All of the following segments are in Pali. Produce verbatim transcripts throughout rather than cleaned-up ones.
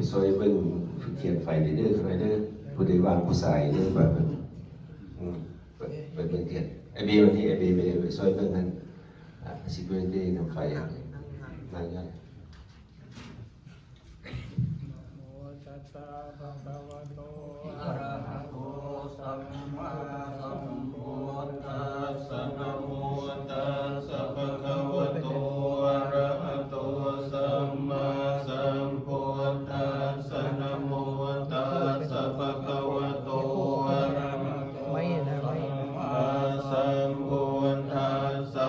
ຊ່ວຍເບິ່ງທຽນໄຟເດີ ເດີ ຜູ້ໃດວ່າງຜູ້ຊາຍເດີ ວ່າເພິ່ນ ອືມ ເປີດ ເປີດເບິ່ງທຽນ ໄອ້ເບ ວັນນີ້ ໄອ້ເບ ໄປຊ່ວຍເບິ່ງຫັ້ນ ອ່າ ຊິເບິ່ງເດນຳໄຟ ມາເລີຍ. Namo tassa bhagavato arahato sammāsambuddhassa. Namo tassa bhagavato arahato sammāsambuddhassa. Namo tassa bhagavato arahato sammāsambuddhassa.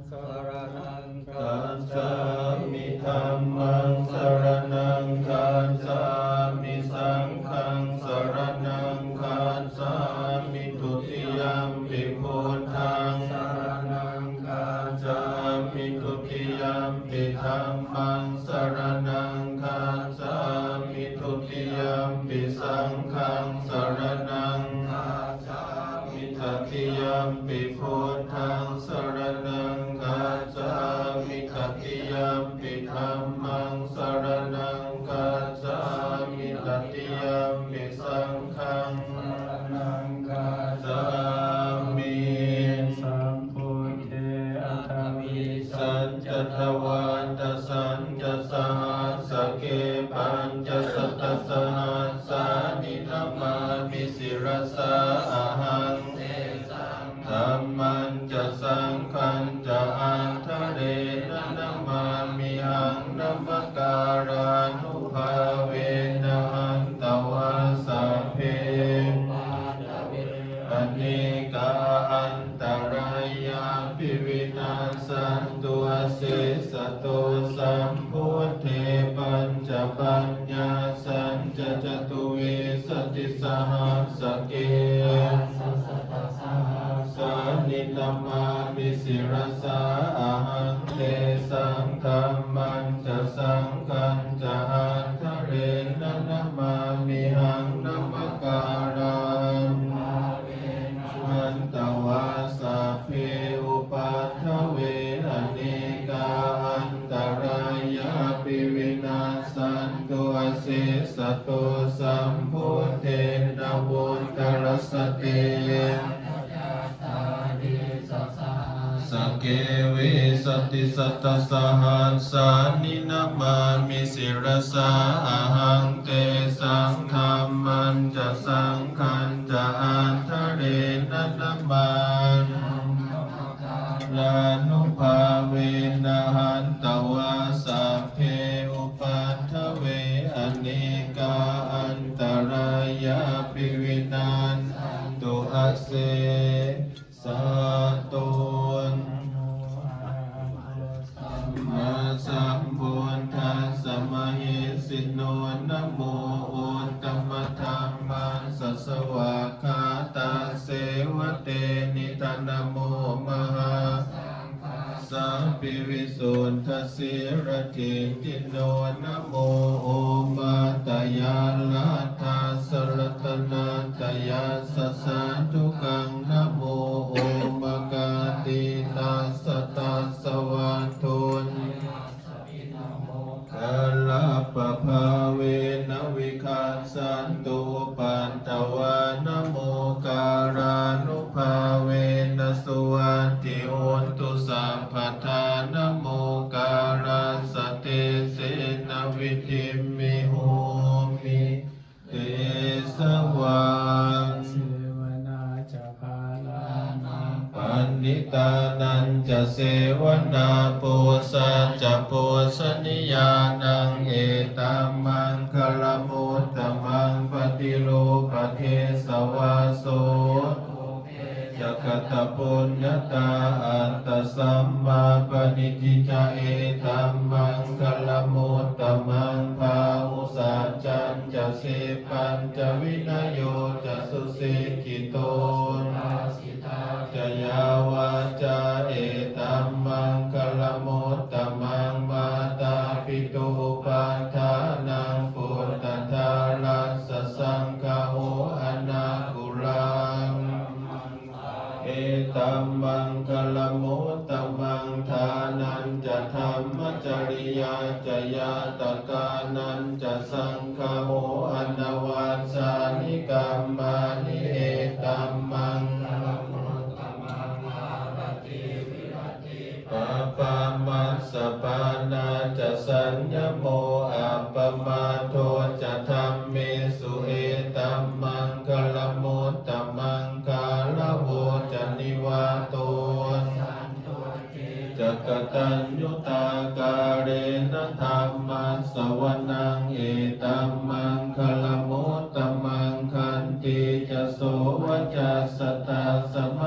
Saraṇaṃ gacchāmi. Dhammaṃ saraṇaṃ gacchāmi. Saṅghaṃ saraṇaṃ gacchāmi. Dutiyampi buddhaṃ saraṇaṃ gacchāmi. Dutiyampi dhammaṃ saraṇaṃ gacchāmi. Dutiyampi saṅghaṃ saraṇaṃ gacchāmi. Tatiyampi buddhaṃ saraṇaṃ gacchāmi. Tatiyampi dhammaṃ saraṇaṃ gacchāmi. Tatiyampi saṅghaṃ saraṇaṃ gacchāmi. Sambuddhe aṭṭhavīsañca dvādasañca sahassake pañcasatasahassāni namāmi sirasā ahaṃ. Tesaṃ dhammañca saṅghañca ādarena namāmihaṃ. Namakārānubhāvena hantvā sabbe anekā antarāyāpi vinassantu asesato. Sambuddhe pañcapaññāsañca catuvīsatisahassake sāni namāmi sirasā ahaṃ. Tesaṃ dhammañca saṅghañca ādarena namāmihaṃ. Namakārānubhāvena hantvā sabbe upaddave anekā antarāyāpi vinassantu asesato. Sambuddhe navuttarasate sake vīsatisatasahassāni namāmi sirasā ahaṃ. Tesaṃ dhammañca saṅghañca ādarena namāmihaṃ. Namakārānubhāvena hantvā sabbe upaddave anekā antarāyāpi vinassantu ase sato. Namo arahato sammāsambuddhassa mahesino. Namo uttamadhammassa svākkhātasseva tenidha. Namo mahāsaṅghassāpi visuddhasīladiṭṭhino. Namo omātyāraddhassa ratanattayassa sādhukaṃ. Namo omakātītassa tassa vatthuttayassapi. Namokārappabhāvena vigacchantu upaddavā. Namokārānubhāvena suvatthi hotu sabbadā. Namokārassa tejena vidhimhi homi tejavā. Asevanā ca bālānaṃ paṇḍitānañca sevanā, pūjā ca pūjanīyānaṃ, etam maṅgalam uttamaṃ. Paṭirūpadesavāso ca katapuññatā, attasammāpaṇidhi ca etam maṅgalam uttamaṃ. Bāhusaccañca sippañca vinayo ca susikkhito, subhāsitā ca yā vācā, etam maṅgalam uttamaṃ. Mātāpitu upaṭṭhānaṃ puttadārassa saṅgaho, anākulā etam maṅgalam uttamaṃ. Dānañca dhammacariyā ca ñāta kānañca saṅgaho anavajjāni kammāni etammaṅgalamuttamaṃ. Āratī viratī pāpā majjapānā ca saññamo appamādo ca dhammesu etammaṅgalamuttamaṃ. Gāravo ca nivāto ca kataññutā kālena dhammassavanaṃ etammaṅgalamuttamaṃ. Khantī ca sovacassatā sam